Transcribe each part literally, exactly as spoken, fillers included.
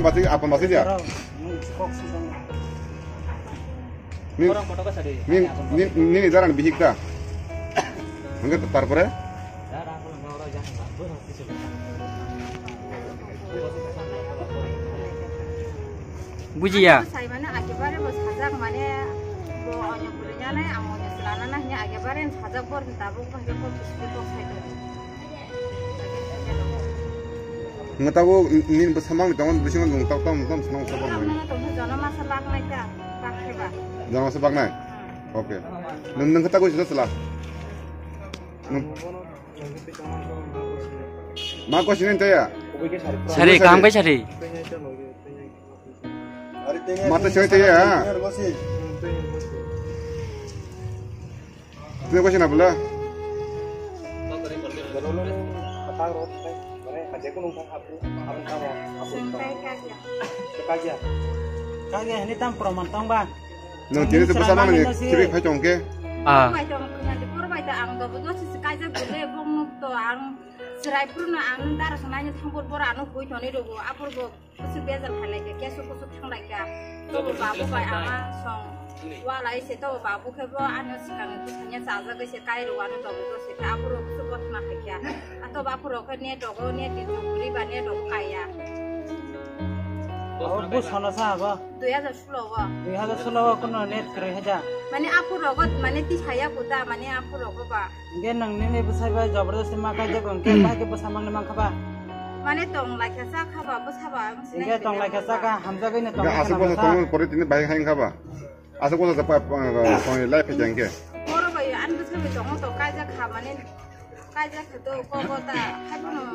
Pati apa masih dia? Ni, ni, ni, ni darang bihik ta. Hingga tarpore? Bujiya. Sai mane ekebaре bo sajak mane bo onyo bwrwi nalai ang onyo chwla nana hwnwi ekebaare sajak bor tabuk bo hwnkhe kok bising kok sai tong. Hwnwi tabuk nini bwsa mangni tongo bisingo nwng tok tok nwng tong swnam sabo. Ang nana tongkhe jono masa baknai ta, bakhe ba. Jono masa baknai? Hmm. Okay. Nwng, nwng khe ta goi sida chwla? Nwng ma goi sini taya? Sari, kaham kai sari. Mata sini taya, ha? Tini goi sini bela? Kage, ini tam proman tong ba? Nwng tini to bwsa mangni chiri phai tong khe. Ah. Bai tong khna de por bai ta ang do bo si kaijak bole bong nuk to ang chwrai phuru no ang dara sanai thang por bor ano hoi toni do bo apor bo kusu bejal khalai ke kesu kusu thang lai ka. To bo babu bai ama song wa lai se to babu khe bo ano sikang kusanya chaja ke se kai ro ano do bo se ka apor kusu bot na khai kya. Ato babu ro khe ne do go ne di juguri ba ne do kaya. Abo sono sa abo. Dui hajar solo o. Dui hajar solo o kuno net kwrwi haja. Mane aphuru rogo mane tisaya kuda mane aphuru rogo ba. Hingke nang nini bwsai bai jabardasti ma kaijak hingke bahai khe bwsa mangni mankha ba. Mane tong laikha cha kha ba bwsa ba ang sinai. Hingke tong laikha cha kha hamjagwi no tong. Aswk bwsa tong pore tini bahai kha ba. Aswk bwsa pa tong lai phe hingke. Boro bai an bwsa bai tong to kaijak kha mane. Kaijak khe to koko ta, haiphano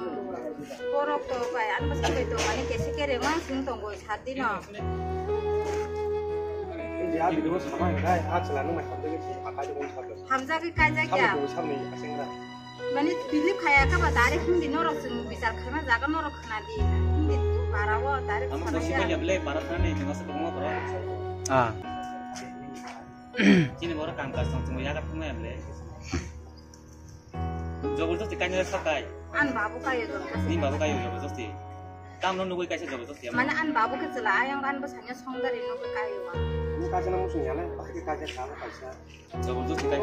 borok to bai, ani bwskango to, ani kesi kereng ma sung tongo, sat dino. India video sama kai, a chwla nung mai hamjagwi si, a kaijak nung sabdo. Hamjagwi kaijak ya. Sabdo sabni asengra. Mani believe khaya kha ba, direct hindi norok sung bichar khana jaga norok khana di. Hindi tu bara o, direct khana ya. Amo to sipai ya ble, bara khana ni, jengma se bongma bara. Ah. Chini boro kam kaj tong, chini yaga thung ya ble. Jabardasti kainwi sakai. An babu kayo jabardasti. Ni babu kayo jabardasti. Tamno nugui kaisa jabardasti. Mane an babu khe chwla ayang an bwsanya songdari nugui kayo. Ni kaisa na musung yale, bahai khe kaisa kamo kaisa. Jabardasti kai.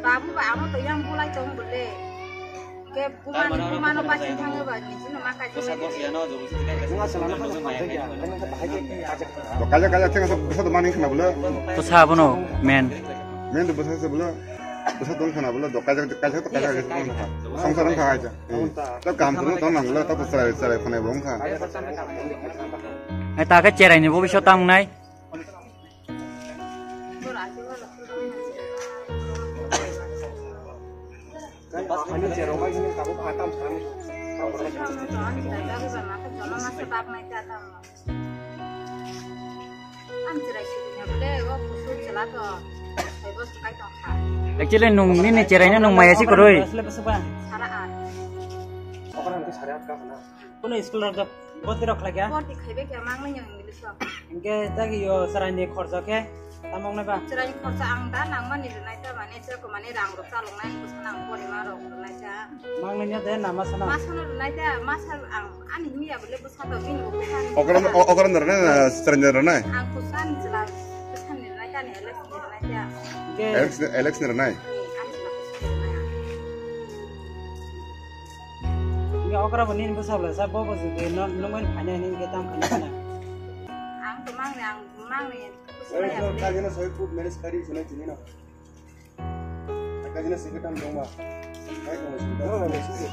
Babu ba amo to yang bulai tong bole. Ke bumano bumano bachin thangwi ba ni sino ma kaisa. Bwsa bwsa yano jabardasti kai. Nung asala na kaisa. Kaisa kaisa thang sa bwsa to mani khna bole. Bwsa abono men. Men to bwsa se bole. Bwsa tong khana bole do kaisa kaisa to kaisa kaisa tong kha. Songsar wng kha kaisa. Ta kam phuru tong nang bole ta to chwrai chwrai khana bo wng kha. Ai ta khe cherai ni bo biso tang nai. Ani cherok bai ni tabuk atam san. Actually, nung nini cherai no nung maya si koroi. Sara at. Okra ang sara at ka na. Kuno school rok boti rok khlai kya? Boti khaibe kya mang nang yang English rok. Enke tagi yo cherai ni khorcha khe tamong nai ba? Cherai ni khorcha ang da nang mani rwnai ta mane chwla ko mane rang rok chalok nai ko sanang pori ma rok rwnai ta. Mang nai ya de nama sana. Ma sana rwnai ta ma sa ang ani miya bole bwsa do bini bo bwsa ni. Okra okra rwnai na cherai rwnai? Ang ko san chwla bwsa ni rwnai ta ni Alex ni rwnai ta. Enke Alex Alex ni rwnai. Ni ang chwla bwsa ni rwnai. Enke okra bo nini bwsa bwla sa bo bo jodi no nungmani phani hini enke tam khani khana. Ang to mang ni ang mang ni bwsa ya. Kajina soi food manage kari sina chini na. Kajina soi ketam dongma. Kai dongma sini.